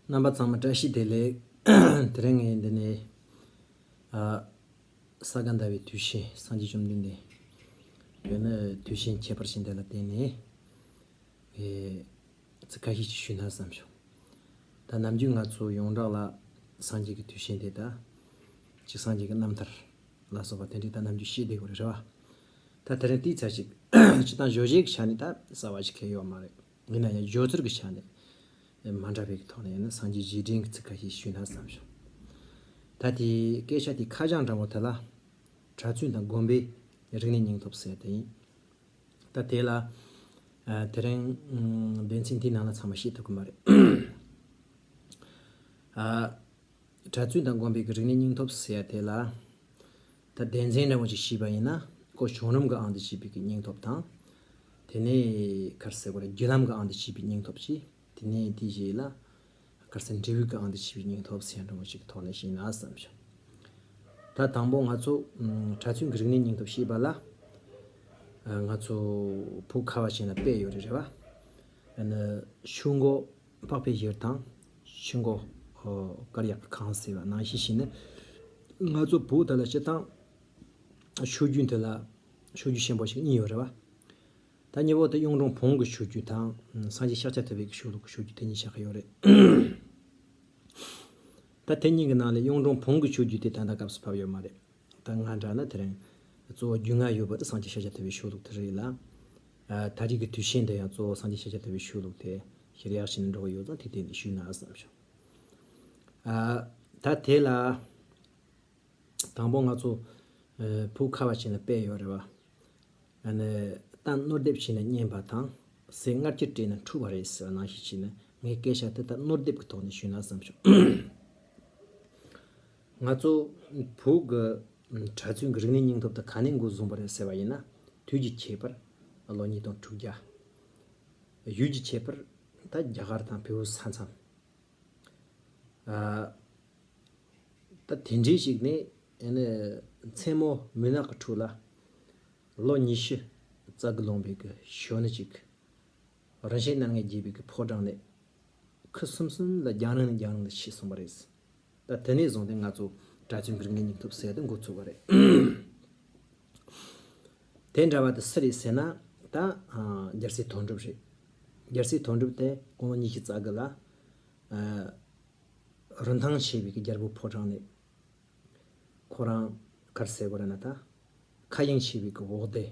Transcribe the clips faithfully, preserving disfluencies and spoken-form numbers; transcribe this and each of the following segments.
རྣམ་པ་ཚང་མ་བཀྲ་ཤིས་བདེ་ལེགས། དེ་རིང་ངས་འདི་ནས་ཨ་ས་ག་ཟླ་བའི་དུས་ཆེན། སངས་རྒྱས་བཅོམ་ལྡན་འདས་ཡང་ན་དུས་ཆེན་ཁྱད་པར་ཅན་དེ་ལ་བརྟེན་ནས་ཨེ་ཚིག་ཁ་ཤས་ཅིག་ཞུས་ན་བསམ་བྱུང་། ད་ནམ་རྒྱུན་ང་ཚོ་ཡོངས་གྲགས་ལ་སངས་རྒྱས་ཀྱི་དུས་ཆེན་དེ་དང་ཅིག་སངས་རྒྱས་ཀྱི་རྣམ་ཐར་ལ་སོགས་པ་དེ་འདྲའི་ད་ནམ་རྒྱུན་བཤད་བསྡད་དགོས་རེད་རེད་བ། ད་དེ་རིང་དེའི་ཚར་ཅིག་སྤྱིར་བཏང་བརྗོད་བྱའི་ཆ་ནས་ད་གསར་བ་ཞིག་གང་ཡང་ཡོད་མ་རེད། ཡིན་ན་ཡང་སྦྱོར་ཚུལ་གྱི་ཆ་ནས་མ་འདྲ་བའི་ཐོག་ནས་ཡིན་ན་སངས་རྒྱས་རྗེས་དྲན་གྱི་ཚིག་ཁ་ཤས་ཞུས་ན་བསམ་བྱུང་། ད་དེའི་སྐད་ཆ་དེའི་ཁ་བྱང་འདྲ་བོ་དེ་ལ་གྲྭ་བཙུན་དང་དགོན་པའི་རིག་གནས་སྙིང་སྟོབས་ཟེར་དེ་ཡིན། ད་དེ་ལ་ཨ་དེ་རིང་ཨ་སྡེ་ཚན་དེའི་ནང་ལ་ཚང་མ་བཤད་ཐུབ་ཀྱི་མ་རེད། ཨ་གྲྭ་བཙུན་དང་དགོན་པའི་གི་རིག་གནས་སྙིང་སྟོབས་ཟེར་ཡ་དེ་ལ། ད་སྡེ་ཚན་འདྲ་བོ་ཅིག་བྱས་པ་ཡིན་ན་ཁོ་བྱུང་རིམ་གྱི་དབང་དུ་བྱས་པའི་གི་སྙིང་སྟོབས་དང་། དེ་ནས་ག་རེ་ཟེར་དགོས་རེད། བརྒྱུད་ལམ་གྱི་དབང་དུ་བྱས་པའི་སྙིང་སྟོབས་ཀྱིས། དེ་ནས་དེའི་རྗེས་ལ་ག་རེ་ཟེར། འབྲས་བུའི་གི་དབང་དུ་བྱས་པའི་སྙིང་སྟོབས་ཟེར་འདྲ་བོ་ཞིག་གི་ཐོག་ནས་བཤད་ན་བསམ་བྱུང་། ད་དང་པོ་ང་ཚོ་ཨ་གྲྭ་བཙུན་གྱི་རིག་གནས་སྙིང་སྟོབས་བཤད་པ་ལ། ཨ་ང་ཚོ་བོད་ཁ་བ་ཅན་ལ་དཔེ་ཡོད་རེད་རེད་བ། ཨ་ནི་ཆུ་མགོ་པགས་པའི་ཡུལ་དང་ཆུ་མགོ་ཨོ་དཀར་ཡག་གི་ཁང་ཟེར་བ་ནང་བཞིན་བྱས་ནས། ང་ཚོ་བོད་དེ་ལ་སྤྱིར་བཏང་ཆོས་བརྒྱུད་དེ་ལ་ཆོས་བརྒྱུད་ཆེན་པོ་ཞིག་གཉིས་ཡོད་རེད་བ། ད་གཉིས་པོ་དེ་གཡུང་དྲུང་བོན་གྱི་ཆོས་བརྒྱུད་དང་སངས་རྒྱས་ཤཱཀྱ་ཐུབ་པའི་གི་ཆོས་ལུགས་ཀྱི་ཆོས་བརྒྱུད་དེ་གཉིས་ཆགས་ཀྱི་ཡོད་རེད། ད་དེ་གཉིས་ཀྱི་ནང་ལས་གཡུང་དྲུང་བོན་གྱི་ཆོས་བརྒྱུད་དེ་ད་ལྟ་སྐབས་སུ་བབས་ཡོད་མ་རེད། ད་ང་འདྲ་ན་དེ་རིང་གཙོ་བོ་རྒྱུས་མངའ་ཡོད་པ་དེ་སངས་རྒྱས་ཤཱཀྱ་ཐུབ་པའི་ཆོས་ལུགས་དེ་རེད་ལ། ཨ་ད་རེས་ཀྱི་དུས་ཆེན་འདི་ཡང་གཙོ་བོ་སངས་རྒྱས་ཤཱཀྱ་ཐུབ་པའི་ཆོས་ལུགས་དེ་ཤེས་རབ་ཡག་ཤོས་ནས་འགྲོ་གི་ཡོད་ཙང་དེ་དེ་ནས་ཞུས་ན་བསམ་བྱུང་། ཨ་ད་དེ་ལ་དང་པོ་ང་ཚོ་ཨ་བོད་ཁ་བ་ཅན་ལ་དཔེ་ཡོད་རེད་བ། ཨ་ནི་གཏམ་སྣོར་སྡེབ་བྱས་ནས་སྙན་པ་དང་། ཟས་སྔར་གྱི་བྲིས་ན་འཁྲུགས་པ་རེད་ཟེར་བ་ནང་བཞིན་བྱས་ནས་ངས་སྐད་ཆ་དེ་ད་སྣོར་སྡེབ་ཀྱི་ཐོག་ནས་ཞུས་ན་བསམ་བྱུང་། ང་ཚོ་བོད་ཀྱི་གྲྭ་བཙུན་གྱི་རིག་གནས་སྙིང་སྟོབས་དེ་ག་ནས་འགོ་བཟུང་བ་རེད་ཟེར་བ་ཡིན་ན། དུས་ཀྱི་ཁྱད་པར་ལོ་ཉིས་སྟོང་དྲུག་བརྒྱ། ཡུལ་གྱི་ཁྱད་པར་ད་རྒྱ་གར་དང་བལ་པོའི་ས་མཚམས། ཨ་ད་དེ་འདྲའི་ཞིག་ནས་ཨ་ནི་མཚན་མོ་མུན་ནག་གི་ཁྲོད་ལ་ལོ་ཉི་ཤུ་རྩ་དགུ་ལོན་པའི་གི་གཞོན་ནུ་ཅིག་རིན་ཆེན་སྣ་ལྔས་རྒྱས་པའི་གི་ཕོ་བྲང་ནས་ཁུ་སིམ་སིམ་ལ་རྒྱང་རིང་ནས་རྒྱང་རིང་ལ་ཆས་སོང་བ་རེད། ད་དེ་ནས་བཟུང་སྟེ་ང་ཚོ་གྲྭ་བཙུན་གྱི་རིག་གནས་སྙིང་སྟོབས་ཟེར་དེ་འགོ་ཚུགས་པ་རེད། དེ་འདྲ་བ་དེ་སུ་རེད་ཟེར་ན། ད་ཨ་རྒྱལ་སྲས་དོན་གྲུབ་རེད། རྒྱལ་སྲས་དོན་གྲུབ་དེ་དགུང་ལོ་ཉི་ཤུ་རྩ་དགུ་ལ་ཨ་རིན་ཐང་ཆེ་བའི་གི་རྒྱལ་པོའི་ཕོ་བྲང་ནས་ཁོ་རང་ག་རེ་ཟེར་དགོས་རེད་ན། ད་མཁའ་དབྱིངས་ཆེ་བའི་གི་འོད་སྡེར།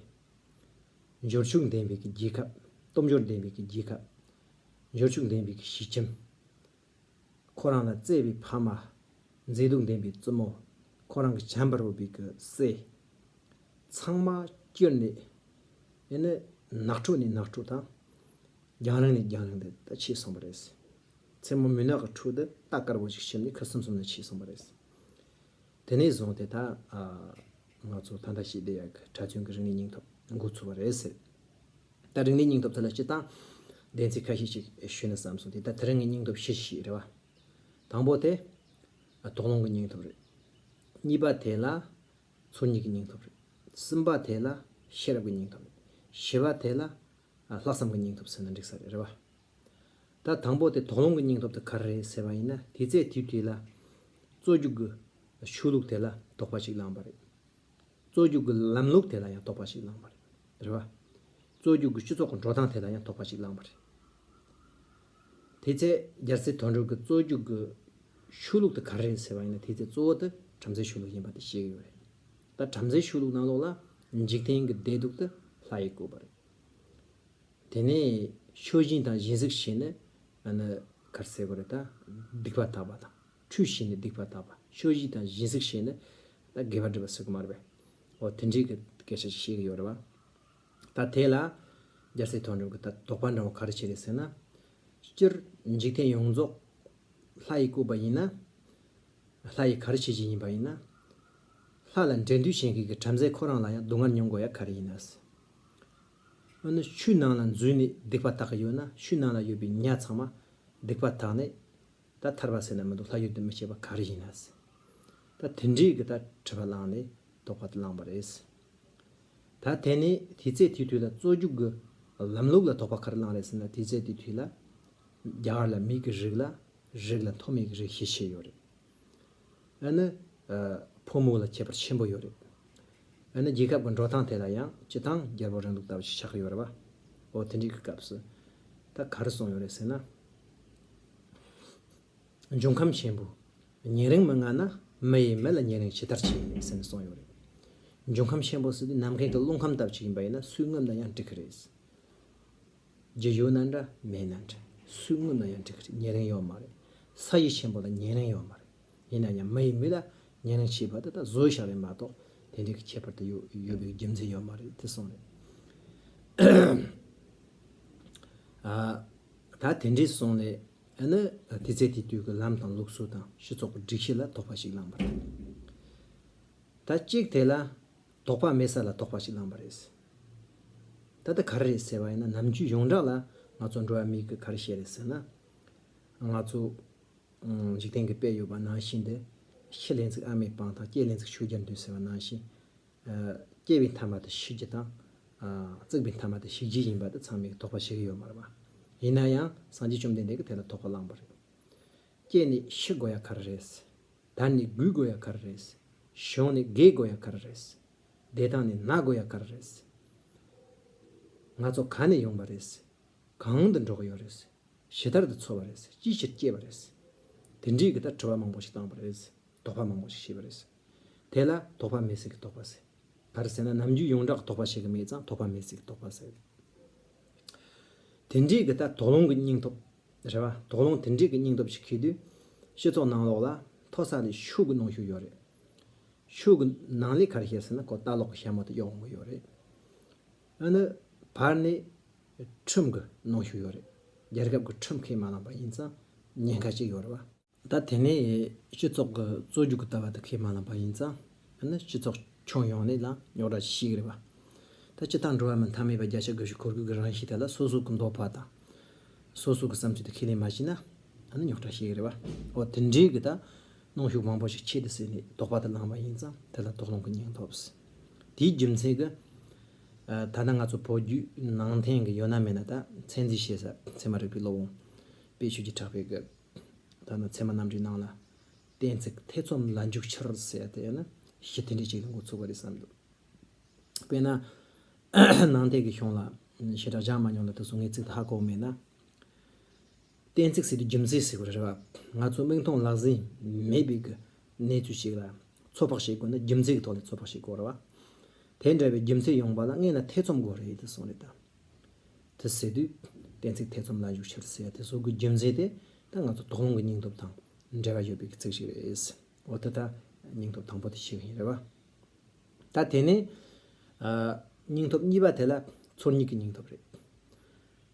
འབྱོར་ཕྱུག་ལྡན་པའི་གི་རྒྱལ་ཁབ། སྟོབས་འབྱོར་ལྡན་པའི་གི་རྒྱལ་ཁབ། འབྱོར་ཕྱུག་ལྡན་པའི་གི་གཞིས་ཁྱིམ། ཁོ་རང་ལ་བརྩེ་བའི་ཕ་མ། མཛེས་སྡུག་ལྡན་པའི་བཙུན་མོ། ཁོ་རང་གི་བྱམས་པར་འོས་པའི་གི་སྲས། ཚང་མ་བསྐྱུར་ནས་ཨེ་ནི་ནགས་ཁྲོད་ནས་ནགས་ཁྲོད་དང་། རྒྱང་རིང་ནས་རྒྱང་རིང་དུ་ད་ཆས་སོང་བ་རེད། མཚན་མོ་མུན་ནག་གི་ཁྲོད་དུ་རྟ་དཀར་པོ་ཞིག་ཞིམ་ནས་ཁུ་སིམ་སིམ་ནས་ཆས་སོང་བ་རེད། དེ་ནས་བཟུང་སྟེ་ད་ཨ་ང་ཚོ་ད་ལྟ་བཤད་བསྡད་ཡག་གི་གྲྭ་བཙུན་གྱི་རིག་གནས་སྙིང་སྟོབས་འགོ་ཚུགས་པ་རེད་ཟེར། ད་རིག་གནས་སྙིང་སྟོབས་དེ་ལ་སྤྱིར་བཏང་སྡེ་ཚན་ཁ་ཤས་ཤིག་ཞུས་ན་བསམ་སོང་སྟེ། ད་དེ་རིང་གི་སྙིང་སྟོབས་བཞི་ཞིག་རེད་བ། དང་པོ་དེ་ཨ་དོགས་སློང་གི་སྙིང་སྟོབས་རེད། གཉིས་པ་དེ་ལ་ཚོར་སྙེག་གི་སྙིང་སྟོབས་རེད། གསུམ་པ་དེ་ལ་ཤེས་རབ་ཀྱི་སྙིང་སྟོབས་རེད། བཞི་པ་དེ་ལ་ཨ་ལྷག་བསམ་གྱི་སྙིང་སྟོབས་ཟེར་ན་འགྲིག་ས་རེད། རེད་བ། ད་དང་པོ་དེ་དོགས་སློང་གི་སྙིང་སྟོབས་དེ་ག་རེ་རེད་ཟེར་བ་ཡིན་ན། དེ་ཚེ་དུས་དེ་ལ་རྩོད་རྒྱུགས་ཀྱི་ཆོས་ལུགས་དེ་ལ་དོགས་པ་ཅིག་ལངས་པ་རེད། རྩོད་རྒྱུགས་ཀྱི་ལམ་ལུགས་དེ་ལ་ཡང་དོགས་པ་ཅིག་ལངས་པ་རེད། རེད་བ། རྩོད་རྒྱུགས་ཀྱི་སྤྱི་ཚོགས་ཀྱི་འགྲོ་སྟངས་དེ་ལ་ཡང་དོགས་པ་ཅིག་ལངས་པ་རེད། དེ་ཚེ་རྒྱལ་སྲས་དོན་གྲུབ་ཀྱི་རྩོད་རྒྱུགས་ཀྱི་ཆོས་ལུགས་དེ་ག་རེ་རེད་ཟེར་བ་ཡིན་ན། དེ་ཚེ་གཙོ་བོ་དེ་བྲམ་ཟེའི་ཆོས་ལུགས་ཡིན་པ་དེ་ཤེས་ཀྱི་ཡོད་རེད། ད་བྲམ་ཟེའི་ཆོས་ལུགས་ནང་ལོགས་ལ་འཇིག་རྟེན་གྱི་བདེ་སྡུག་དེ་ལྷ་ཡིས་བཀོད་པ་རེད། དེ་ནས་ཆོས་སྦྱིན་དང་སྦྱིན་སྲེག་བྱས་ནས་ཨ་ནི་ག་རེ་ཟེར་དགོས་རེད། ད་སྡིག་པ་དག་པ་དང་། ཁྲུས་བྱས་ནས་སྡིག་པ་དག་པ། ཆོས་སྦྱིན་དང་སྦྱིན་སྲེག་བྱས་ནས་ད་དགེ་བ་སྒྲུབ་པ་ཟེར་གི་མ་རེད་པས། འོ་དེ་འདྲའི་གི་སྐད་ཆ་ཞིག་བཤད་གི་ཡོད་རེད་བ། ད་དེ་ལ་རྒྱལ་སྲས་དོན་གྲུབ་ཀྱིས་ད་དོགས་པ་འདྲ་བོ་ག་རེ་བྱས་རེད་ཟེར་ན། སྤྱིར་འཇིག་རྟེན་ཡོངས་རྫོགས་ལྷ་ཡིས་བཀོད་པ་ཡིན་ན། ལྷ་ཡིས་ག་རེ་བྱེད་ཀྱི་ཡིན་པ་ཡིན་ན། ལྷ་ལ་འགྲན་བསྡུར་བྱེད་མཁན་གྱི་བྲམ་ཟེ་ཁོ་རང་ལ་ཡང་སྡུག་བསྔལ་མྱོང་དགོས་ཡ་ག་རེ་ཡིན་ན་ཟེར། ཨ་ནི་ཆུའི་ནང་ལ་འཛུལ་ནས་སྡིག་པ་དག་གི་ཡོད་ན། ཆུའི་ནང་ལ་ཡོད་པའི་ཉ་ཚང་མ་སྡིག་པ་དག་ནས་ད་ཐར་པ་ཟེར་ན་མི་འདུག་ལྷ་ཡུལ་དུ་མི་སྐྱེ་བ་ག་རེ་ཡིན་ན་ཟེར། ད་དེ་འདྲའི་གི་ད་དྲི་བ་བསླངས་ནས་དོགས་པ་དེ་བསླངས་པ་རེད། ད་དེ་ནས་དེ་ཚེ་དེ་དུས་ལ་རྩོད་རྒྱུགས་ཀྱི་ལམ་ལུགས་ལ་དོགས་པ་ག་རེ་བསླངས་རེད་ཟེར་ན། དེ་ཚེ་དེ་དུས་ལ་རྒྱ་གར་ལ་མིའི་གི་རིགས་ལ་ རིགས་ལ་མཐོ་དམན་གྱི་རིགས་ཤས་ཤིག་ཡོད་རེད། ཨ་ནི། ཨ། ཕོ་མོ་ལ་ཁྱད་པར་ཆེན་པོ་ཡོད་རེད། ཨ་ནི་རྒྱལ་ཁབ་ཀྱི་འགྲོ་སྟངས་དེ་ལ་ཡང་སྤྱི་བཏང་རྒྱལ་པོ་རིང་ལུགས་ལྟ་བུ་ཞིག་ཆགས་ཀྱི་ཡོད་རེད་བ། འོ་དེ་འདྲའི་གི་སྐབས་སུ། ད་ག་རེ་གསུངས་ཡོད་རེད་ཟེར་ན། འབྱུང་ཁམས་ཆེན་པོ། ཉེ་རིང་མི་མངའ་ན། མི་ཡིས་མི་ལ་ཉེ་རིང་ཇི་ལྟར་བྱེད་ཟེར་ནས་གསུངས་ཡོད་རེད། འབྱུང་ཁམས་ཆེན་པོ་ཟེར་དུས་ནམ་མཁའི་གི་རླུང་ཁམས་ལྟ་བུ་ཅིག་ཡིན་པ་ཡིན་ན་སུས་རྔུབ་ན་ཡང་འགྲིག་གི་རེད། རྒྱུ་ཡོད་ན་འདྲ་མེད་ན་འདྲ། སུས་རྔུབ་ན་ཡང་འགྲིག་གི་རེད། ཉེ་རིང་ཡོད་མ་རེད། ས་ཡི་ཆེན་པོ་ལ་ཉེ་རིང་ཡོད་མ་རེད། ཡིན་ན་ཡང་མི་ཡིས་མི་ལ་ཉེ་རིང་བྱེད་པ་དེ་ད་བཟོས་བཞག་རེད་མ་གཏོགས་དེ་འདྲའི་གི་ཁྱད་པར་དེ་ཡོད་ཡོད་པའི་རྒྱུ་མཚན་ཡོད་མ་རེད་དེ་གསུངས་རེད། ཨ། ད་དེ་འདྲའི་གསུངས་ནས་ཨ་ནི་དུས་ཚོད་དེ་དུས་ཀྱི་ལམ་དང་ལུགས་སྲོལ་དང་སྤྱི་ཚོགས་ཀྱི་སྒྲིག་གཞི་ལ་དོགས་པ་ཞིག་བསླངས་པ་རེད། ད་གཅིག་དེ་ལ་དོགས་པ་མེད་ས་ལ་དོགས་པ་ཞིག་བསླངས་པ་རེད། ད་ལྟ་ག་རེ་རེད་ཟེར་བ་ཡིན་ན། ནམ་རྒྱུན་ཡོངས་གྲགས་ལ་ང་ཚོ་འགྲོ་བ་མིའི་གི་ག་རེ་བཤད་རེད་ཟེར་ན། ང་ཚོ་འཇིག་རྟེན་གྱི་དཔེ་ཡོད་པ་ནང་བཞིན་དུ། ཤི་ལན་ཚིག་ཨ་མའི་པང་དང་། སྐྱེ་ལན་ཚིག་ཆོས་རྒྱལ་འདུན་ཟེར་བ་ནང་བཞིན། སྐྱེ་བའི་མཐའ་མ་དེ་ཤི་རྒྱུ་དང་། བཙུགས་པའི་མཐའ་མ་དེ་ཤི་རྒྱུ་ཡིན་པ་དེ་ཚང་མས་དོགས་པ་བྱེད་ཀྱི་ཡོད་མ་རེད་པ། ཡིན་ན་ཡང་སངས་རྒྱས་བཅོམ་ལྡན་འདས་ཀྱིས་དེ་ལ་དོགས་པ་བསླངས་པ་རེད། སྐྱེས་ནས་ཤི་དགོས་ཡ་ག་རེ་རེད། དར་ནས་རྒུད་དགོས་ཡ་ག་རེ་རེད། གཞོན་ནས་རྒས་དགོས་ཡ་ག་རེ་རེད། བདེ་ཐང་ནས་ན་དགོས་ཡ་ག་རེ་རེད། ང་ཚོ་ག་ནས་ཡོང་པ་རེད། གང་དུ་འགྲོ་གི་ཡོད་རེད། ཇི་ལྟར་དུ་འཚོ་བ་རེད། ཅིའི་ཕྱིར་སྐྱེས་པ་རེད། དེ་འདྲའི་གི་ད་དྲི་བ་མང་པོ་ཞིག་བཏང་བ་རེད། དོགས་པ་མང་པོ་ཞིག་བྱས་པ་རེད། དེ་ལ་དོགས་པ་མེད་ཚུལ་གྱི་དོགས་པ་ཟེར། ག་རེ་ཟེར་ན། ནམ་རྒྱུན་ཡོངས་གྲགས་ཀྱི་དོགས་པ་བྱེད་ཀྱི་མེད་ཙང་དོགས་པ་མེད་ཚུལ་གྱི་དོགས་པ་ཟེར། དེ་འདྲའི་གི་ད་དོགས་སློང་གི་སྙིང་སྟོབས་རེད་བ། དོགས་སློང་དེ་འདྲའི་གི་སྙིང་སྟོབས་ཤིག་འཁྱེར་དུས། སྤྱི་ཚོགས་ནང་ལོགས་ལ་མཐོ་ས་ལས་ཤོག་གུ་གནོན་ཤུགས་ཡོད་རེད། ཤོག་གུ་ནང་ལས་ག་རེ་བཤད་ཟེར་ན། ཁོ་ལྟ་ལོག་གི་ཞྭ་མོ་དེ་གཡོག་འོང་གི་ཡོད་རེད། ཨ་ནི་བར་ནས་ཁྲིམས་ཀྱི་གནོན་ཤུགས་ཡོད་རེད། རྒྱལ་ཁབ་ཀྱི་ཁྲིམས་ཁས་མ་བླངས་པ་ཡིན་ཙང་ཉེན་ཁ་ཅིག་ཡོད་རེད་བ། ད་དེ་ནས་སྤྱི་ཚོགས་ཀྱི་རྩོད་རྒྱུགས་ཀྱི་ལྟ་བ་དེ་ཁས་མ་བླངས་པ་ཡིན་ཙང་། ཨ་ནི་སྤྱི་ཚོགས་ཁྱོན་ཡོངས་ནས་ལ་རྙོག་དྲ་ཞིག་རེད་བ། ད་སྤྱི་བཏང་འགྲོ་བ་མི་ཐ་མལ་པ་བརྒྱ་ཆ་དགུ་བཅུ་གོ་དགུ་གི་རང་གཤིས་དེ་ལ་སོ་སོ་གི་འདོད་པ་དང་། སོ་སོ་གི་བསམ་ཚུལ་དེ་ཁས་ལེན་མ་བྱས་ན། ཨ་ནི་རྙོག་དྲ་ཞིག་རེད་བ། འོ་དེ་འདྲའི་གི་ད་གནོན་ཤུགས་མང་པོ་ཞིག་ཆེད་དུ་བཟུང་ནས་དོགས་པ་དེ་བསླངས་པ་ཡིན་ཙང་དེ་ལ་དོགས་སློང་གི་སྙིང་སྟོབས། དེའི་རྒྱུ་མཚན་གྱིས། ཨ། ད་ལྟ་ང་ཚོ་བོད་བརྒྱུད་ནང་བསྟན་གྱི་ཡོད་ན་མེད་ན་ད་མཚན་འཛིན་བྱེད་ས་ཚད་མ་རིག་པའི་སློབ་དཔོན་དཔལ་ཆོས་ཀྱི་གྲགས་པའི་གི། ད་ནི་ཚད་མ་རྣམ་འགྲེལ་ནང་ལ། གཏན་ཚིགས་ཐེ་ཚོམ་ལ་འཇུག་ཕྱིར་ཟེར་ཡ་དེ་ཡང་ན་གཞི་དེ་འདྲའི་ཅིག་ལ་འགོ་ཚུགས་པ་རེད་བསམ་འདུག་དཔེར་ན། ནང་བསྟན་གྱི་གཞུང་ལ་བྱེ་བྲག་སྦྱང་མ་མྱོང་ལ་དེ་ཚོ་ངས་ཚིག་དེ་ཧ་གོ་མེད་ན། གཏན་ཚིགས་ཟེར་དུས་རྒྱུ་མཚན་ཟེར་དགོས་རེད་བ། ང་ཚོ་མིག་མཐོང་ལག་ཟིན་མེད་པའི་གི་གནས་ཚུལ་ཞིག་ལ་ཚོད་དཔག་བྱེད་དགོས་ན་རྒྱུ་མཚན་གྱི་ཐོག་ནས་ཚོད་དཔག་བྱེད་དགོས་རེད་བ། དེ་འདྲ་བའི་རྒྱུ་མཚན་ཡོང་བ་ལ་སྔོན་ལ་ཐེ་ཚོམ་དགོས་རེད་དེ་གསུངས་རེད་ད། དེ་ཟེར་དུས། གཏན་ཚིགས་ཐེ་ཚོམ་ལ་འཇུག་ཕྱིར་ཟེར་ཡ་དེ་ཚོ་གི་རྒྱུ་མཚན་དེ་ད་ང་ཚོ་དོགས་སློང་གི་སྙིང་སྟོབས་དང་འབྲེལ་བ་ཡོད་པའི་གི་ཚིག་ཞིག་རེད། འོ་དེ་ད་སྙིང་སྟོབས་དང་པོ་དེ་ཤེས་ཀྱི་ཡིན་རེད་བ། ད་དེ་ནས། ཨ། སྙིང་སྟོབས་གཉིས་པ་དེ་ལ་ཚོར་སྙེག་གི་སྙིང་སྟོབས་རེད།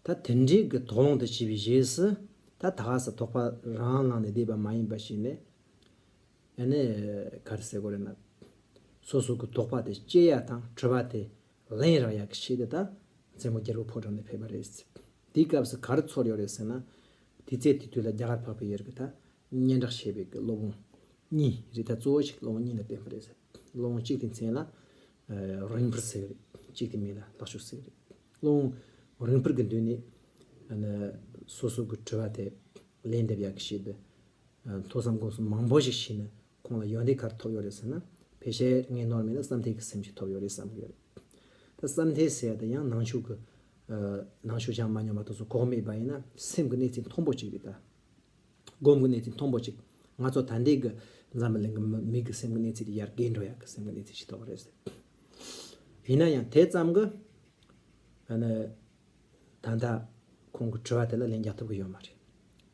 ད་དེ་འདྲའི་གི་དོགས་སློང་དེ་བྱས་པའི་རྗེས་སུ། ད་ད་ག་ས་དོགས་པ་རང་བླངས་ནས་བསྡད་པ་མ་ཡིན་པ་ཞིག་ནས། ཨ་ནི་ག་རེ་ཟེར་དགོས་རེད་ན། སོ་སོ་གི་དོགས་པ་དེ་བཅད་ཡ་དང་དྲི་བ་དེ་ལན་རག་ཡ་གི་ཆེད་དུ་ད་མཚན་མོ་རྒྱལ་པོ་ཕོ་བྲང་ནས་ཕེབས་པ་རེད། དེའི་སྐབས་སུ་ག་རེ་ཚོར་ཡོད་རེད་ཟེར་ན། དུས་ཚོད་དེ་དུས་ལ་རྒྱ་གར་འཕགས་པའི་ཡུལ་གྱི་ད་སྙན་གྲགས་ཆེ་བའི་གི་སློབ་དཔོན་གཉིས་རེད། ད་གཙོ་བོ་ཞིག་སློབ་དཔོན་གཉིས་ལ་བསྟེན་པ་རེད། སློབ་དཔོན་གཅིག་དེ་མཚན་ལ་རིང་འཕུར་ཟེར་གི་རེད། གཅིག་དེ་མིང་ལ་ལྷག་ཆོས་ཟེར་གི་རེད། སློབ་དཔོན་རིང་འཕུར་གྱི་མདུན་ནས་ཨ་ནི་སོ་སོ་གི་དྲི་བ་དེ་ལན་འདེབས་ཡག་གི་ཆེད་དུ། ཐོས་བསམ་སྒོམ་གསུམ་མང་པོ་ཞིག་བྱས་ན་ཁོང་ལ་ཡོན་ཏན་ག་རེ་ཐོབ་ཡོད་རེད་ཟེར་ན། ཕལ་ཆེར་ངས་ནོར་མེད་ན་བསམ་གཏན་གྱི་སེམས་ཤིག་ཐོབ་ཡོད་རེད་བསམ་གྱི་ཡོད་རེད། ད་བསམ་གཏན་ཟེར་ཡ་དེ་ཡང་ནང་ཆོས་ཀྱི། ཨ། ནང་ཆོས་སྦྱང་མ་མྱོང་བ་དེ་ཚོ་གོ་མེད་པ་ཡིན་ན་སེམས་ཀྱི་གནས་ཚད་མཐོན་པོ་གཅིག་རེད་ད། སྒོམ་གྱི་གནས་ཚད་མཐོན་པོ་གཅིག་ང་ཚོ་ད་ལྟའི་གི་འཛམ་བུ་གླིང་གི་མི་མི་གི་སེམས་ཀྱི་གནས་ཚད་དེ་ཡར་རྒས་འགྲོ་ཡག་གི་སེམས་ཀྱི་གནས་ཚད་ཅིག་ཐོབ་པ་རེད་ཟེར། ཡིན་ན་ཡང་དེ་ཙམ་གི། ཨ་ནི། ད་ལྟ་ཁོང་གི་དྲི་བ་དེ་ལ་ལན་རྒྱག་ཐུབ་ཀྱི་ཡོད་མ་རེད།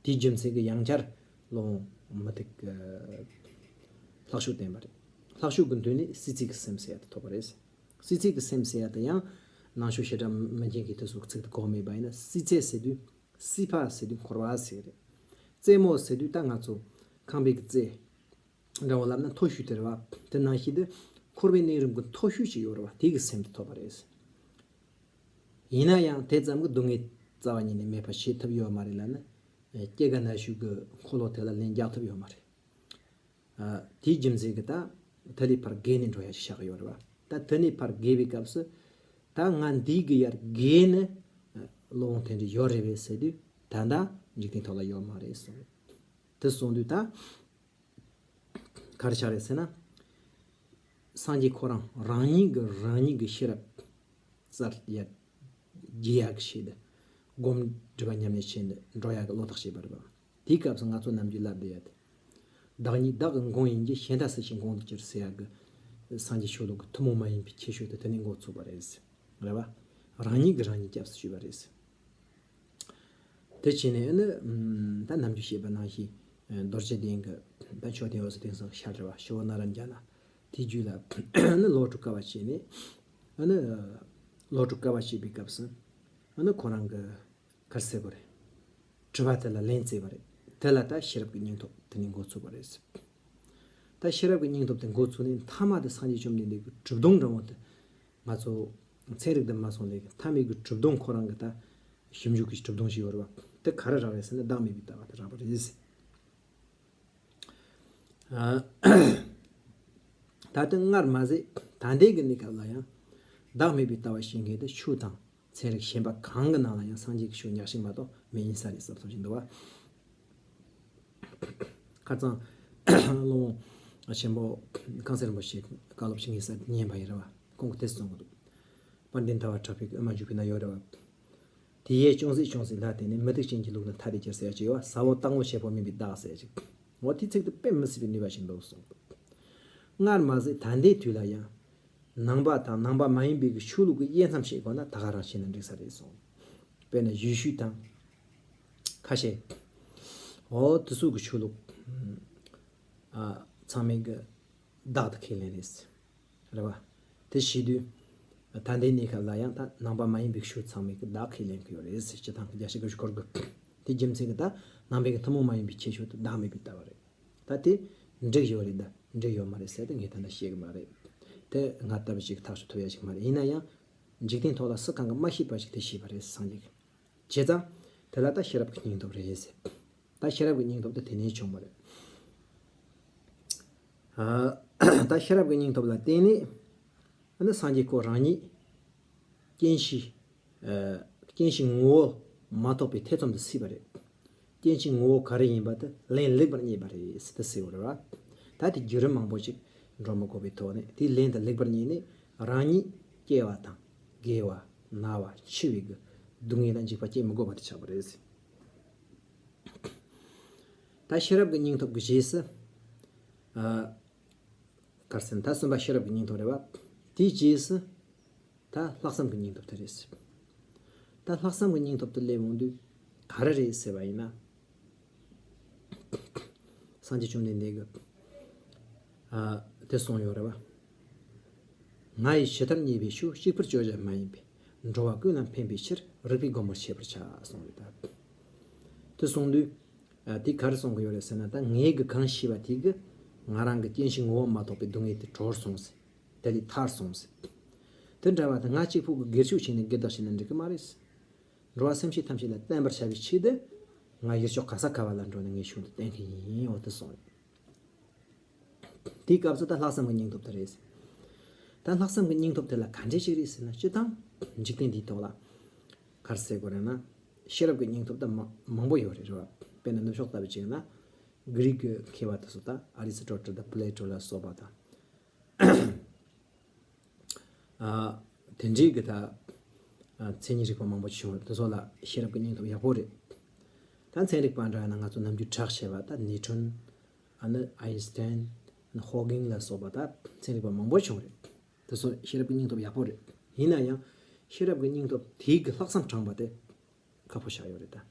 དེའི་རྒྱུ་མཚན་གྱིས་ཡང་བསྐྱར་སློབ་དཔོན་མུ་སྟེགས་ཀྱི་ལྷག་ཆོས་བསྟན་པ་རེད། ལྷག་ཆོས་ཀྱི་མདུན་ནས་སྲིད་རྩེ་གི་སེམས་ཟེར་ཡ་དེ་ཐོབ་པ་རེད། སྲིད་རྩེ་གི་སེམས་ཟེར་ཡ་དེ་ཡང་ནང་ཆོས་བྱེ་བྲག་སྨིན་མཁན་གྱི་དེ་ཚོ་ཚིག་དེ་གོ་མེད་པ་ཡིན་ན། སྲིད་རྩེ་ཟེར་དུས་སྲིད་པ་ཟེར་དུས་འཁོར་བ་ཟེར་རེད། རྩེ་མོ་ཟེར་དུས་ད་ང་ཚོ་ཁང་པའི་གི་རྩེ། འདྲ་བོ་ལབ་ན་མཐོ་ཤོས་དེ་རེད་བ། དེ་ནང་བཞིན་དུ་འཁོར་བའི་གནས་རིམ་གྱི་མཐོ་ཤོས་ཅིག་ཡོད་རེད་བ། དེ་གི་སེམས་དེ་ཐོབ་པ་རེད། ཡིན་ན་ཡང་དེ་ཙམ་གྱིས་སྡུག་བསྔལ་རྩ་བ་ཉིད་ནས་མེད་པ་བྱེད་ཐུབ་ཡོད་མ་རེད་ལབ་ན། སྐྱེ་རྒ་ན་གཞོན་གྱི་འཁོར་ལོ་དེ་ལ་ལན་རྒྱག་ཐུབ་ཡོད་མ་རེད། ཨ། དེའི་རྒྱུ་མཚན་གྱིས་ད་དེ་ལས་ཕར་རྒས་ནས་འགྲོ་ཡ་ཞིག་ཆགས་ཀྱི་ཡོད་རེད་བ། ད་དེ་ནས་ཕར་རྒས་པའི་སྐབས་སུ། ད་ང་འདི་གི་ཡར་རྒས་ནས་སློབ་དཔོན་དེ་འདྲ་ཡོད་རེད་པས་ཟེར་དུས། ད་ལྟ་འཇིག་རྟེན་ཐོག་ལ་ཡོད་མ་རེད་གསུངས་རེད། དེ་གསུངས་དུས་ད་ག་རེ་ཆགས་རེད་ཟེར་ན། སངས་རྒྱས་ཁོ་རང་རང་ཉིད་ཀྱི་རང་ཉིད་ཀྱི་ཤེས་རབ་གསལ་ཡ་རྒྱས་ཡག་གི་ཆེད་དུ། སྒོམ་སྒྲུབ་པ་ཉམས་ལེན་བྱེད་འདི་འགྲོ་ཡག་གི་བློ་ཐག་བཅད་པ་རེད་པ། དེའི་སྐབས་སུ་ང་ཚོ་ནམ་རྒྱུན་ལབ་བསྡད་ཡ་དེ། བདག་ཉིད་བདག་གི་མགོན་ཡིན་གྱི། གཞན་དག་སུ་ཞིག་མགོན་དུ་གྱུར་ཟེར་ཡག་གི། སངས་རྒྱས་ཆོས་ལུགས་ཀྱི་ཐུན་མོང་མ་ཡིན་པའི་ཁྱད་ཆོས་དེ་དེ་ནས་འགོ་ཚུགས་པ་རེད། རེད་པ། རང་ཉིད་ཀྱིས་རང་ཉིད་སྐྱབས་སུ་ཞུས་པ་རེད། དེ་བྱས་ནས་ཨ་ནི་ད་ནམ་རྒྱུན་བཤད་པ་ནང་བཞིན། རྡོ་རྗེ་གདན་གྱི་ད་མཆོད་རྟེན་འོད་ཟེར་དེང་སང་ཤར་རེད་པ། ཤྲ་བ་ན་ར་ཛྙཱ་ན། དེའི་རྒྱུད་ལ་ཨ་ནི་ལོ་དྲུག་དཀའ་བ་སྤྱད་ནས། ཨ་ནི་ལོ་དྲུག་དཀའ་བ་སྤྱད་པའི་སྐབས་སུ། ཨ་ནི་ཁོ་རང་གི་ག་རེ་ཟེར་དགོས་རེད། དྲི་བ་དེ་ལ་ལན་བཙལ་བ་རེད། དེ་ལ་ད་ཤེས་རབ་ཀྱི་སྙིང་སྟོབས་དེ་ནས་འགོ་ཚུགས་པ་རེད། ད་ཤེས་རབ་ཀྱི་སྙིང་སྟོབས་དེ་འགོ་ཚུགས་ནས་མཐའ་མ་དེ་སངས་རྒྱས་བཅོམ་ལྡན་འདས་ཀྱི་གྲུབ་དོན་འདྲ་བོ་དེ། ང་ཚོ་ཚན་རིག་དེ་མ་སོང་ལས་ཀྱི་མཐའ་མའི་གི་གྲུབ་དོན་ཁོ་རང་གི་ད་ཞིབ་འཇུག་གི་གྲུབ་དོན་ཞིག་ཡོད་རེད་པ། དེ་ག་རེ་རག་རེད་ཟེར་ན། བདག་མེད་པའི་ལྟ་བ་དེ་རག་པ་རེད། ད་ལྟ་སྔར་མ་ཟད་ད་ལྟའི་གི་གནས་སྐབས་ལ་ཡང་བདག་མེད་པའི་ལྟ་བ་ཤེས་མཁན་དེ་ཆོས་དང་ཚན་རིག་གཞན་པ་གང་གི་ནང་ལ་ཡང་སངས་རྒྱས་ཀྱི་ཆོས་ཉག་གཅིག་མ་གཏོགས་མེད་ཡིན་ས་རེད་བསམ་བསམ་ཞིག་འདུག་པ། ཁ་སང་སློབ་དཔོན་ཆེན་པོ་ཁང་གསར་རིན་པོ་ཆེ་བཀའ་སློབ་ཅིག་ངས་ས་ཉན་པ་ཡིན་རེད་པ། ཁོང་གིས་དེ་གསུངས་གི་འདུག་དཔལ་ལྡན་ཐར་པ་གྲགས་པའི་དབུ་མ་འཇུག་པའི་ནང་ཡོད་རེད་པ། དེ་ཡས་ཅུང་ཟད་ཅུང་ཟད་ལྷག་བསྡད་ནས། མུ་སྟེགས་ཅན་གྱི་ལུགས་ནི་ཐ་དད་ཀྱང་ཟེར་ཡ་ཅིག་ཡོད་པ། ཟ་འོག་སྟག་མོ་བྱེད་པོ་མིན་པའི་བདག་ཟེར་ཡ་ཅིག་འོ་དེ་ཚིག་དེ་དཔེ་མི་སྲིད་པའི་ནུས་པ་ཞིག་འདུག་གསུངས། སྔར་མ་ཟད་ད་ལྟའི་དུས་ལ་ཡང་ནང་པ་དང་ནང་པ་མ་ཡིན་པའི་གི་ཆོས་ལུགས་ཀྱི་དབྱེ་མཚམས་ཕྱེ་དགོས་ན་ད་ག་རང་ཕྱེ་ན་འགྲིག་ས་རེད་གསུངས། དཔེར་ན་ཡེ་ཤུ་དང་ཁ་ཤས། འོ་དེ་ཚོ་གི་ཆོས་ལུགས་ཨ་ཚང་མའི་གི་བདག་ཏུ་ཁས་ལེན་རེད། རེད་པ། དེ་བྱེད་དུས། ད་ལྟའི་གནས་སྐབས་ལ་ཡང་ད་ནང་པ་མ་ཡིན་པའི་ཆོས་ཚང་མས་ཀྱི་བདག་ཁས་ལེན་གྱི་ཡོད་རེད་ཟེར། སྤྱི་བཏང་གི་རྒྱལ་སྤྱི་གི་སྐོར་གི། དེ་རྒྱུ་མཚན་གྱི་ད་ནང་པའི་གི་ཐུན་མོང་མ་ཡིན་པའི་ཁྱད་ཆོས་དེ་བདག་མེད་པའི་ལྟ་བ་རེད། ད་དེ་འགྲིག་ཡོད་རེད་ད་འགྲིག་ཡོད་མ་རེད་ཟེར་ཏེ་ངས་ད་ལྟ་བཤད་གི་མ་རེད། དེ་ང་ལྟ་བུ་ཞིག་ཐག་གཅོད་ཐུབ་ཡ་ཞིག་མ་རེད། ཡིན་ན་ཡང་། འཇིག་རྟེན་ཐོག་ལ་སུ་གང་གི་མ་ཤེས་པ་ཞིག་དེ་ཤེས་པ་རེད་སངས་རྒྱས་ཀྱིས། བྱས་ཙང་། དེ་ལ་ད་ཤེས་རབ་ཀྱི་སྙིང་སྟོབས་རེད་ཟེར། ད་ཤེས་རབ་ཀྱི་སྙིང་སྟོབས་དེ་དེ་ནས་བྱུང་བ་རེད། ཨ། ད་ཤེས་རབ་ཀྱི་སྙིང་སྟོབས་ལ་བརྟེན་ནས། ཨ་ནི་སངས་རྒྱས་ཁོ་རང་ཉིད། རྐྱེན་གཞི། ཨ། རྐྱེན་གཞི་ངོ་བོ་མ་རྟོགས་པའི་ཐེ་ཚོམ་དུ་སྲིད་པ་རེད། རྐྱེན་གཞི་ངོ་བོ་ག་རེ་ཡིན་པ་དེ་ལན་ལེགས་པར་རྙེད་པ་རེད་ཟེར་དུ་ཟེར་བ་རེད་བ། ད་དེ་བརྒྱུད་རིམ་མང་པོ་ཅིག་འགྲོ་མི་དགོས་པའི་ཐོག་ནས་དེའི་ལན་དེ་ལེགས་པར་རྙེད་ནས་རང་ཉིད་སྐྱེ་བ་དང་། རྒས་པ། ན་བ། འཆི་བའི་གི་སྡུག་བསྔལ་དང་འཇིགས་པ་སྐྱེ་མི་དགོས་པ་དེ་ཆགས་པ་རེད། ད་ཤེས་རབ་ཀྱི་སྙིང་སྟོབས་ཀྱི་རྗེས་སུ། ཨ། ག་རེ་ཟེར་ན་ད་གསུམ་པ་ཤེས་རབ་ཀྱི་སྙིང་སྟོབས་རེད་བ། དེའི་རྗེས་སུ། ད་ལྷག་བསམ་གྱི་སྙིང་སྟོབས་དེ་རེད། ད་ལྷག་བསམ་གྱི་སྙིང་སྟོབས་དེ་སླེབས་འོང་དུས་ག་རེ་རེད་ཟེར་བ་ཡིན་ན། སངས་རྒྱས་བཅོམ་ལྡན་འདས་ཀྱིས། ཨ། དེ་གསུངས་ཡོད་རེད་བ། ང་ཡིས་ཇི་ལྟར་རྙེད་པའི་ཆོས། གཅིག་པུར་བརྗོད་བྱ་མ་ཡིན་པས། འགྲོ་བ་ཀུན་ལ་ཕན་པའི་ཕྱིར། རིགས་པས་བསྒོམ་པར་བྱེད་པར་བྱ་གསུངས་རེད་ད། དེ་གསུངས་དུས། ཨ། དེ་ག་རེ་གསུང་གི་ཡོད་རེད་ཟེར་ན། ད་ངས་གི་གང་ཤེས་པ་དེ་གི་ང་རང་གི་རྐྱེན་གཞི་ངོ་བོ་མ་རྟོགས་པའི་སྡུག་བསྔལ་དེ་གྲོལ་སོང་ཟེར། དེ་ལས་ཐར་སོང་ཟེར། དེ་འདྲ་བ་དེ་ང་གཅིག་པུ་གི་སྒེར་ཕྱུག་བྱས་ནས་སྒེར་བདག་བྱས་ན་འགྲིག་གི་མ་རེད་ཟེར། འགྲོ་བ་སེམས་ཅན་ཐམས་ཅད་ལ་བསྟན་པར་བྱ་བའི་ཆེད་དུ། ང་ཡུལ་ཕྱོགས་ག་ས་ག་བ་ལ་འགྲོ་ནས་ངས་ཆོས་འདི་བསྟན་གི་ཡིན། འོ་དེ་གསུངས་རེད། དེའི་སྐབས་སུ་ད་ལྷག་བསམ་གྱི་སྙིང་སྟོབས་དེ་རེད། ད་ལྷག་བསམ་གྱི་སྙིང་སྟོབས་དེ་ལ་ག་འདྲས་ཞིག་རེད་ཟེར་ན། སྤྱིར་བཏང་འཇིག་རྟེན་འདིའི་ཐོག་ལ་ག་རེ་ཟེར་དགོས་རེད་ན། ཤེས་རབ་ཀྱི་སྙིང་སྟོབས་དེ་མ་མང་པོ་ཡོད་རེད། རེད་བ། དཔེར་ན་ནུབ་ཕྱོགས་ལྟ་བུ་བྱས་ན། གྷི་རིག་གི་མཁས་པ་དེ་ཚོ་དང་། ཨ་རི་སི་ཊོ་ཊལ་དང་པི་ལེ་ཊོ་ལ་སོགས་པ་དང་། ཨ། དེ་འདྲའི་གི་ད། ཨ། མཚན་ཉིད་རིག་པ་མང་པོ་བྱུང་བ་དེ་ཚོ་ལ་ཤེས་རབ་ཀྱི་སྙིང་སྟོབས་ཡག་པོ་རེད། ད་ཚན་རིག་པ་འདྲ་ཡིན་ན་ང་ཚོ་ནམ་རྒྱུན་གྲགས་ཆེ་བ་ད་ནིའུ་ཊོན། ཨ་ནི་ཨའིན་སི་ཊན། ཧོ་གིང་ལ་སོགས་པ་ད་ཚན་རིག་པ་མང་པོ་བྱུང་རེད། དེ་ཚོ་ཤེས་རབ་ཀྱི་སྙིང་སྟོབས་ཡག་པོ་རེད། ཡིན་ན་ཡང་ཤེས་རབ་ཀྱི་སྙིང་སྟོབས་དེའི་གི་ལྷག་བསམ་དྲངས་པ་དེ་ཁག་པོ་ཆགས་ཡོད་རེད་ད།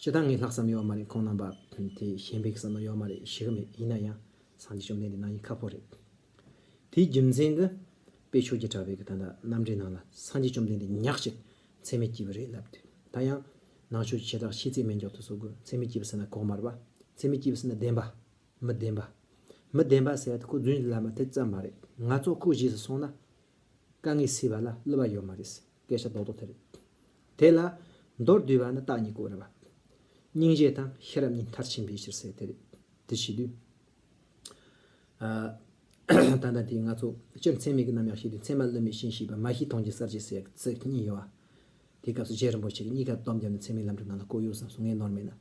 སྤྱིར་བཏང་ངས་ལྷག་བསམ་ཡོད་མ་རེད། ཁོང་རྣམ་པ་དེ་གཞན་པའི་བསམ་བློ་ཡོད་མ་རེད་ཞུ་གི་མེད། ཡིན་ན་ཡང་སངས་རྒྱས་བཅོམ་ལྡན་འདས་ནང་བཞིན་ཁག་པོ་རེད། དེའི་རྒྱུ་མཚན་གྱིས་དཔལ་ཆོས་ཀྱི་གྲགས་པའི་གི་ད་ལྟ་རྣམ་འགྲེལ་ནང་ལ་སངས་རྒྱས་བཅོམ་ལྡན་འདས་ཉག་གཅིག་མཚན་མེད་སྐྱེས་པ་རེད་ལབ་དུས། ད་ཡང་ནང་ཆོས་བྱེ་བྲག་ཤེས་ཚད་མེད་མགྱོགས་དུ་སོགས་ཀྱི་མཚན་མེད་སྐྱེས་པ་ཟེར་ན་གོ་མ་རེད་པ། མཚན་མེད་སྐྱེས་པ་ཟེར་ན་བདེན་པ། མི་བདེན་པ། མི་བདེན་པ་ཟེར་ཡ་དེ་ཁོ་རྫུན་གྱི་ལམ་དེ་ཙམ་མ་རེད། ང་ཚོ་ཁོའི་རྗེས་སུ་སོང་ན། དཀའ་ངལ་སེལ་བ་ལ་བསླུ་བ་ཡོད་མ་རེད། སྐད་ཆ་རྡོག་རྡོག་དེ་རེད། དེ་ལ་མདོར་བསྡུས་པ་ནི་བརྟག་གཉིས་སྐོར་རེད་པ། སྙིང་རྗེ་དང་ཤེས་རབ་གཉིས་མཐར་ཕྱིན་པའི་ཕྱིར་ཟེར་དེ་རེད། དེ་བྱེད་དུས། ཨ། ད་ལྟ་དེ་ང་ཚོ་སྤྱིར་མཚན་མེད་ཀྱི་རྣམ་གཞག་བཤད་དུས། མཚན་མ་བསླུ་མེད་ཤིང་ཤེས་པ། མ་ཤེས་མཐོང་རྒྱུ་གསལ་བྱེད་ཟེར་ཚིག་གཉིས་ཡོད་པ། དེ་སྐབས་སུ་རྗེ་རིན་པོ་ཆེ་གིས་གཉིས་ཀ་སྡོམ་བརྒྱབ་ནས་མཚན་མེད་ལམ་འགྲོ་ནང་ལ་བཀོད་ཡོད་བསམ་སོང་། ངས་ནོར་མེད་ན།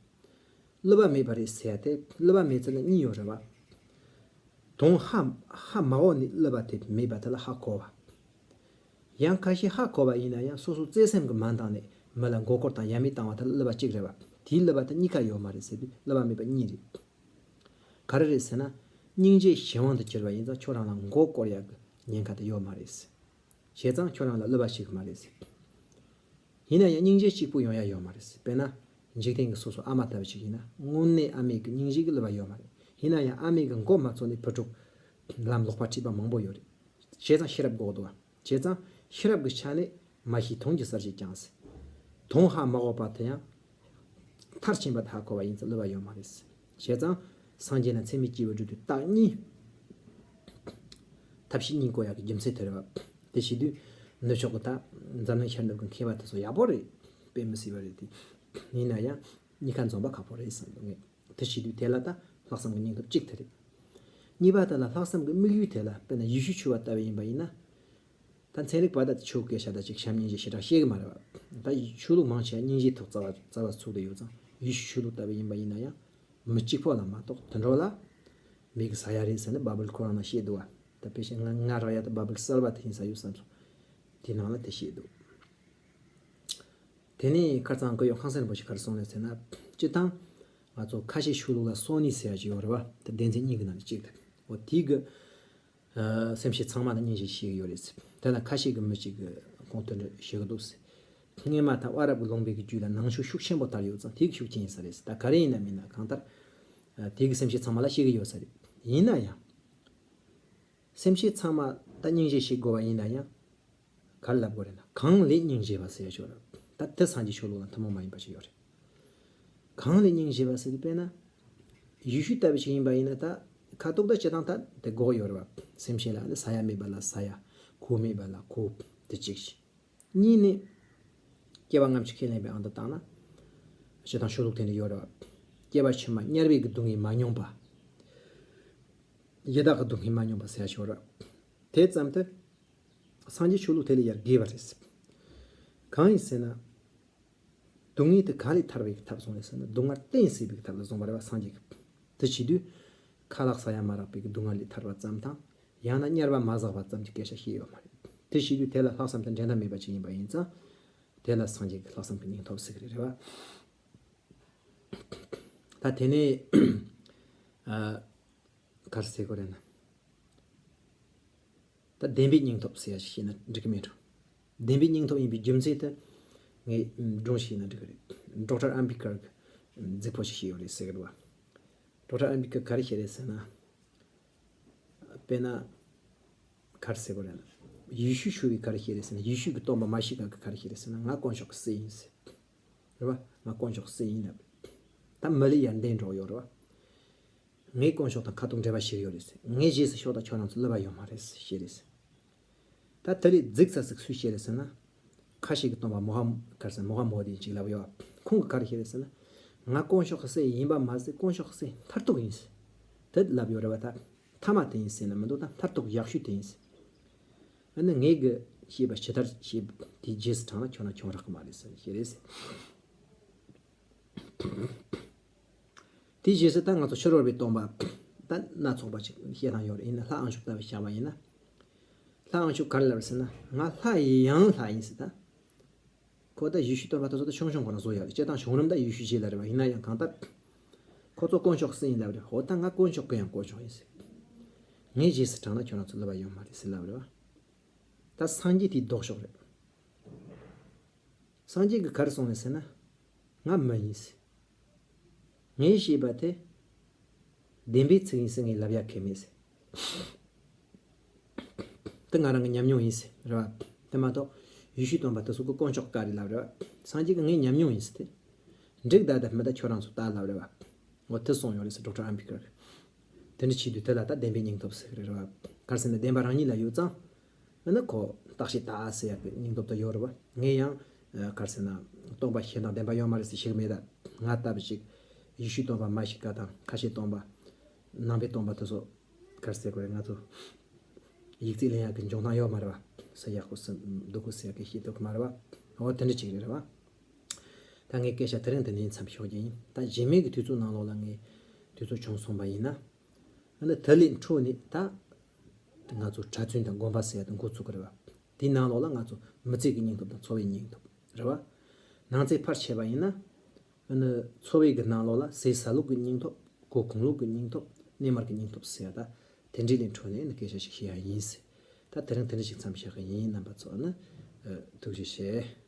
བསླུ་བ་མེད་པ་རེད་ཟེར་ཡ་དེ། བསླུ་བ་མེད་ཚུལ་ལ་གཉིས་ཡོད་རེད་བ། དོན་ཧ་ཧ་མ་གོ་ནས་བསླུ་བ་དེ་མེད་པ་དེ་ལ་ཧ་གོ་བ། ཡང་ཁ་ཤས་ཧ་གོ་བ་ཡིན་ན་ཡང་སོ་སོ་བརྩེ་སེམས་ཀྱི་མ་འདང་ནས་མི་ལ་མགོ་སྐོར་དང་ཡ་མེད་བཏང་བ་དེ་ལ་བསླུ་བ་གཅིག་རེད་བ། དེའི་བསླུ་བ་དེ་གཉིས་ཀ་ཡོད་མ་རེད་ཟེར་དུས་བསླུ་བ་མེད་པ་གཉིས་རེད། ག་རེ་རེད་ཟེར་ན། སྙིང་རྗེ་གཞན་དབང་དུ་གྱུར་པ་ཡིན་ཙང་ཁྱོད་རང་ལ་མགོ་སྐོར་ཡག་གི་ཉེན་ཁ་དེ་ཡོད་མ་རེད། བྱས་ཙང་ཁྱོད་རང་ལ་བསླུ་བ་ཞིག་མ་རེད། ཡིན་ན་ཡང་སྙིང་རྗེ་གཅིག་པུ་ཡོང་ཡ་ཡོད་མ་རེད། དཔེར་ན། འཇིག་རྟེན་གྱི་སོ་སོ་ཨ་མ་ལྟ་བུ་ཞིག་ཡིན་ན་དངོས་གནས་ཨ་མའི་གི་སྙིང་རྗེ་གི་བསླུ་བ་ཡོད་མ་རེད། ཡིན་ན་ཡང་ཨ་མའི་གི་མགོ་མ་ཚོས་ནས་བུ་ཕྲུག་ལམ་ལོག་པ་ཁྲིད་པ་མང་པོ་ཡོད་རེད། བྱས་ཙང་ཤེས་རབ་དགོས་འདུག་བ། བྱས་ཙང་ཤེས་རབ་ཀྱི་ཆ་ནས་མ་ཤེས་དོན་གྱི་གསལ་བྱེད་ཀྱང་ཟེར། དོན་ཧ་མ་གོ་བ་དེ་ཡང་མཐར་ཕྱིན་པ་དེ་ཧ་གོ་བ་ཡིན་ཙང་བསླུ་བ་ཡོད་མ་རེད། བྱས་ཙང་སངས་རྒྱས་ན་ཚད་མེད་སྐྱེས་བུ་སྒྲུབ་པའི་རྟགས་གཉིས། ཐབས་ཤེས་གཉིས་བཀོལ་ཡག་གི་རྒྱུ་མཚན་དེ་རེད་བ། དེ་བྱེད་དུས་ནུབ་ཕྱོགས་ཀྱི་ད་འཛམ་གླིང་ཤར་ནུབ་ཀྱི་མཁས་པ་དེ་ཚོ་ཡག་པོ་རེད། དཔེ་མི་སྲིད་པ་རེད་དེ། ཡིན་ན་ཡང་གཉིས་ཀ་འཛོམས་པ་ཁག་པོ་རེད་བསམ་འདུག་ངས། དེ་བྱེད་དུས་དེ་ལ་ད་ལྷག་བསམ་གྱི་སྙིང་སྟོབས་གཅིག་དེ་རེད། གཉིས་པ་དེ་ལ་ལྷག་བསམ་གྱི་དམིགས་ཡུལ་དེ་ལ་དཔེར་ན་ཡེ་ཤུ་ཆོས་པ་ལྟ་བུ་ཡིན་པ་ཡིན་ན། ད་ཚན་རིག་པ་དང་ཆོས་སྐད་ཆ་དང་ཅིག་བྱམས་སྙིང་རྗེ་ཞེ་དྲག་བཤད་གི་མ་རེད་བ། ད་ཆོས་ལུགས་མང་ཆེ་བ་སྙིང་རྗེའི་ཐོག་རྩ་བ་རྩ་བ་ཚུགས་བསྡད་ཡོད་ཙང་ཡེ་ཤུ་ཆོས་ལུགས་ལྟ་བུ་ཡིན་པ་ཡིན་ན་ཡང་མི་གཅིག་པོ་ལ་མ་གཏོགས་དེ་འདྲ་ལ་མི་གི་ཟ་ཡ་རེད་ཟེར་ནས་བ་བིལ་ཁོ་རང་ནང་བཤད་འདུག་བ། ད་དཔེ་བཤད་ང་ང་རག་ཡ་ད་བ་བིལ་གསར་བ་དེ་ཡིན་ས་ཡོད་བསམ་སོང་། དེ་ནང་ལ་དེ་བཤད་འདུག་དེ་ནས་ཁར་ཚང་གི་ཡོ་ཁང་སེན་པོ་ཞིག་ག་རེ་གསུངས་ནས་ཟེར་ན། སྤྱི་བཏང་ང་ཚོ་ཁ་ཆེ་ཆོས་ལུགས་ལ་སོ་ནི་ཟེར་ཡ་ཅིག་ཡོད་རེད་བ། ད་སྡེ་ཚན་གཉིས་ཀྱི་ནང་ནས་གཅིག་དེ། འོ་དེའི་གི་ཨ་སེམས་ཅན་ཚང་མ་ལ་སྙིང་རྗེ་བྱེད་ཀྱི་ཡོད་རེད་ཟེར། དེ་ལ་ཁ་ཤས་ཀྱི་མི་གཅིག་གི་ཁོང་དོན་འགྲུབ་བྱེད་ཀྱི་འདུག་ཟེར། སྔོན་མ་ད་ཨ་རབ་ཀྱི་ལུང་པའི་གི་རྒྱུད་ལ་ནང་ཆོས་ཤུགས་ཆེན་པོ་དར་ཡོད་ཙང་དེའི་གི་ཤུགས་རྐྱེན་ཡིན་ས་རེད་ཟེར། ད་ག་རེ་ཡིན་ན་མིན་ན་གང་ལྟར་ཨ་དེའི་གི་སེམས་ཅན་ཚང་མ་ལ་བྱེད་ཀྱི་ཡོད་ས་རེད། ཡིན་ན་ཡང་སེམས་ཅན་ཚང་མ་ད་སྙིང་རྗེ་བྱེད་དགོས་པ་ཡིན་ན་ཡང་། ག་རེ་ལབ་དགོས་རེད་ན། གང་ལས་སྙིང་རྗེ་བ་ཟེར་ཡ་ཅིག་ཡོད་རེད། ད་དེ་སངས་རྒྱས་ཆོས་ལུགས་ལ་ཐུན་མོང་མ་ཡིན་པ་ཅིག་ཡོད་རེད། གང་ལས་སྙིང་རྗེ་བ་ཟེར་དུས་དཔེར་ན། ཡེ་ཤུ་ལྟ་བུ་ཞིག་ཡིན་པ་ཡིན་ན་ད་ཁ་ཐུག་ད་སྤྱི་བཏང་ད་དེ་དགོས་ཡོད་རེད་བ། སེམས་ཅན་ལ་ནི་ཟ་ཡ་མེད་པ་ལ་ཟ་ཡ། ཁུག་མེད་པ་ལ་ཁུག་དེ་གཅིག་བྱས། གཉིས་ནི། སྐྱེ་བ་སྔ་ཕྱི་ཁས་ལེན་པའི་ཨང་དུ་བཏང་ན། སྤྱི་བཏང་ཆོས་ལུགས་དེ་འདྲ་ཡོད་རེད་བ། སྐྱེ་བ་ཕྱི་མ་དམྱལ་བའི་གི་སྡུག་བསྔལ་མ་མྱོང་པ། ཡི་དྭགས་ཀྱི་སྡུག་བསྔལ་མ་མྱོང་པ་ཟེར་ཡ་ཅིག་ཡོད་རེད་བ། དེ་ཙམ་དུ། སངས་རྒྱས་ཆོས་ལུགས་དེ་ལས་ཡར་རྒྱས་པ་རེད། གང་ཡིན་ཟེར་ན། སྡུག་བསྔལ་དེ་ག་ལས་ཐར་བའི་ཐབས་སོང་ལས་ཟེར་ན་སྡུག་བསྔལ་གཏན་སྲིད་པའི་ཐབས་ལ་བཟུང་བ་རེད་བ་སངས་རྒྱས་ཀྱིས། དེ་བྱེད་དུས། ཁ་ལག་ཟ་ཡ་མ་རག་པའི་སྡུག་བསྔལ་ལས་ཐར་བ་ཙམ་དང་། ཡང་ན་དམྱལ་བ་མ་ཟག་པ་ཙམ་གྱི་སྐད་ཆ་བཤད་ཡོད་མ་རེད། དེ་བྱེད་དུས་དེ་ལ་ལྷག་བསམ་དང་འགྲན་ཟླ་མེད་པ་ཅིག་ཡིན་པ་ཡིན་ཙང་། དེ་ལ་སངས་རྒྱས་ཀྱི་ལྷག་བསམ་གྱི་སྙིང་སྟོབས་ཟེར་གི་རེད་རེད་བ། ད་དེ་ནས། ཨ། ག་རེ་ཟེར་དགོས་རེད་ན། ད་བདེན་པའི་སྙིང་སྟོབས་ཟེར་ཡ་ཞིག་བཤད་ན་འགྲིག་གི་མེད་འགྲོ། བདེན་པའི་སྙིང་སྟོབས་ཡིན་པའི་རྒྱུ་མཚན་དེ་ངས་སྒྲུང་ཞིག་ཡིན་ན་འགྲིག་གི་རེད། ཌོག་ཊར་ཨམ་བི་ཀར་གྱིས་རྫིག་པོ་ཞིག་བཤད་ཡོད་རེད་ཟེར་གི་འདུག་བ། ཌོག་ཊར་ཨམ་བི་ཀར་གྱིས་ག་རེ་བཤད་རེད་ཟེར་ན། དཔེར་ན། ག་རེ་ཟེར་དགོས་རེད་ན། ཡེ་ཤུ་ཆོས་པས་ག་རེ་བཤད་རེད་ཟེར་ན་ཡེ་ཤུ་གི་སྟོན་པ་མ་ཤི་ཀ་གིས་ག་རེ་བཤད་རེད་ཟེར་ན་ང་དཀོན་མཆོག་གི་སྲས་ཡིན་ཟེར། རེད་བ། ང་དཀོན་མཆོག་གི་སྲས་ཡིན་ལབ། ད་མི་ལ་ཡར་འདེད་འགྲོ་གི་ཡོད་རེད་བ། ངས་དཀོན་མཆོག་དང་ཁ་ཐུག་འབྲེལ་བ་བྱེད་ཀྱི་ཡོད་རེད་ཟེར། ངའི་རྗེས་སུ་ཤོག་དང་ཁྱོད་རང་ཚོ་བསླུ་བ་ཡོད་མ་རེད་ཟེར་བཤད་རེད་ཟེར། ད་དེ་ལས་རྫིག་ཚ་ཟིག་སུས་བཤད་རེད་ཟེར་ན། ཁ་ཤས་ཀྱི་སྟོན་པ་མོ་ཧམ་ག་རེ་ཟེར་མོ་ཧམ་མོ་དི་ཅིག་ལབ་ཡོད། ཁོང་གིས་ག་རེ་བཤད་རེད་ཟེར་ན། ང་དཀོན་མཆོག་གི་སྲས་ཡིན་པ་མ་ཟད་དཀོན་མཆོག་གི་སྲས་མཐར་ཐུག་ཡིན་ཟེར། དེ་ལབ་ཡོད་རེད་བ་ད། མཐའ་མ་དེ་ཡིན་ཟེར་ན་མི་འདུག་ད་མཐར་ཐུག་ཡག་ཤོས་དེ་ཡིན་ཟེར། ཨ་ནི་ངས་གི་བཤད་པ་ཇི་ལྟར་བཤད་པ་དེའི་རྗེས་སུ་འབྲངས་ན་ཁྱོད་རང་ཁྱོད་རག་གི་མ་རེད་ཟེར་བཤད་རེད་ཟེར། དེའི་རྗེས་སུ་ད་ང་ཚོ་ཕྱི་རོལ་པའི་སྟོན་པ་ད་སྣ་ཚོགས་པ་ཅིག་བཤད་སྟངས་ཡོད་རེད། ཡིན་ན་ལྷ་ཨང་ཕྱུག་ལྟ་བུ་བཞག་པ་ཡིན་ན། ལྷ་ཨང་ཕྱུག་ག་རེ་ལབ་རེད་ཟེར་ན་ང་ལྷ་ཡི་ཡང་ལྷ་ཡིན་ཟེར་ད། ཁོ་ད་ཡེ་ཤུ་སྟོན་པ་དེ་ཚོ་ད་ཆུང་ཆུང་ཁོ་རང་བཟོ་ཡག་རེད། སྤྱིར་བཏང་བྱུང་རིམ་ད་ཡེ་ཤུ་རྗེས་ལ་རེད་བ། ཡིན་ན་ཡང་གང་ལྟར། ཁོ་ཚོ་དཀོན་མཆོག་སྲས་ཡིན་ལབ་རེད། འོ་ད་ང་དཀོན་མཆོག་གི་ཡང་དཀོན་མཆོག་ཡིན་ཟེར། ངའི་རྗེས་སུ་འབྲངས་ན་ཁྱོད་རང་ཚོ་བསླུ་བ་ཡོད་མ་རེད་ཟེར་ལབ་རེད་བ། ད་སངས་རྒྱས་དེའི་ལྡོག་ཕྱོགས་རེད། སངས་རྒྱས་ཀྱིས་ག་རེ་གསུངས་ནས་ཟེར་ན། ང་མི་ཡིན་ཟེར། ངས་བཤད་པ་དེ། བདེན་པའི་ཚིག་ཡིན་ཟེར་ངས་ལབ་ཡག་གི་མེད་ཟེར། དེ་ང་རང་གི་ཉམས་མྱོང་ཡིན་ཟེར་རེད་བ། དེ་མ་གཏོགས་ཡེ་ཤུ་སྟོན་པ་དེ་ཚོ་གི་དཀོན་མཆོག་བཀའ་རེད་ལབ་རེད་བ། སངས་རྒྱས་ཀྱིས་ངའི་ཉམས་མྱོང་ཡིན་ཟེར་ཏེ། འགྲིག་ད་ད་མི་ད་ཁྱོད་རང་ཚོ་ལྟ་ལབ་རེད་བ། འོ་དེ་གསུངས་ཡོད་རེད་ཟེར་ཌོག་ཊར་ཨམ་བི་ཀར་གྱིས། དེ་འདྲ་བྱེད་དུས་དེ་ལ་ད་བདེན་པའི་སྙིང་སྟོབས་ཟེར་གི་རེད་བ། ག་རེ་ཟེར་ན་བདེན་པ་རང་ཉིད་ལ་ཡོད་ཙང་། ཨ་ནི་ཁོ་བརྟག་ཞིབ་ད་ཟེར་ཡག་གི་སྙིང་སྟོབས་དེ་ཡོད་རེད་བ། ངས་ཡང་། ཨ། ག་རེ་ཟེར་ན། སྟོན་པ་བཤད་སྟངས་བདེན་པ་ཡོད་མ་རེད་ཟེར་ཞིག་མེད་ད། ང་ལྟ་བུ་ཞིག་ཡེ་ཤུ་སྟོན་པ་མ་ཤི་ཀ་དང་ཁ་ཆེ་སྟོན་པ། ནང་པའི་སྟོན་པ་དེ་ཚོ། ག་རེ་ཟེར་དགོས་རེད་ང་ཚོ། ཡིག་རྩིས་ལེན་ཡག་གི་འཇོན་ཐང་ཡོད་མ་རེད་བ། ཟེར་ཡག་གོ་ཟེར་སྡུག་གོ་ཟེར་ཡག་གི་ཤེས་ཐུབ་ཀྱི་མ་རེད་བ། འོ་དེ་འདྲ་ཅིག་རེད་རེད་བ། ད་ངས་སྐད་ཆ་དེ་རིང་དེ་ནས་མཚམས་འཇོག་རྒྱུ་ཡིན། ད་རྗེས་མའི་གི་དུས་ཚོད་ནང་ལོགས་ལ་ངས་དུས་ཚོད་བྱུང་སོང་བ་ཡིན་ན། ཨ་ནི་དེ་ལས་འཕྲོས་ནས་ད་ང་ཚོ་གྲྭ་བཙུན་དང་དགོན་པ་ཟེར་ཡ་དེ་འགོ་ཚུགས་ཀྱི་རེད་བ། དེའི་ནང་ལོགས་ལ་ང་ཚོ་མི་ཚེ་གི་སྙིང་སྟོབས་དང་འཚོ་བའི་སྙིང་སྟོབས་རེད་བ། ནང་ཚན་ཕར་ཕྱེ་བ་ཡིན་ན། ཨ་ནི་འཚོ་བའི་གི་ནང་ལོགས་ལ་ཟས་ཟ་ལུགས་ཀྱི་སྙིང་སྟོབས། གོས་གོན་ལུགས་ཀྱི་སྙིང་སྟོབས། གནས་མལ་གྱི་སྙིང་སྟོབས་ཟེར་ཡ་ད་དེ་འདྲའི་ལས་འཕྲོས་ནས་ནི་སྐད་ཆ་ཞིག་བཤད་ཡ་ཡིན་ཟེར། ད་དེ་རིང་དེ་འདྲ་ཞིག་མཚམས་བཞག་གི་ཡིན། རྣམ་པ་ཚོ་ནི་ཨ་ཐུགས་རྗེ་ཆེ།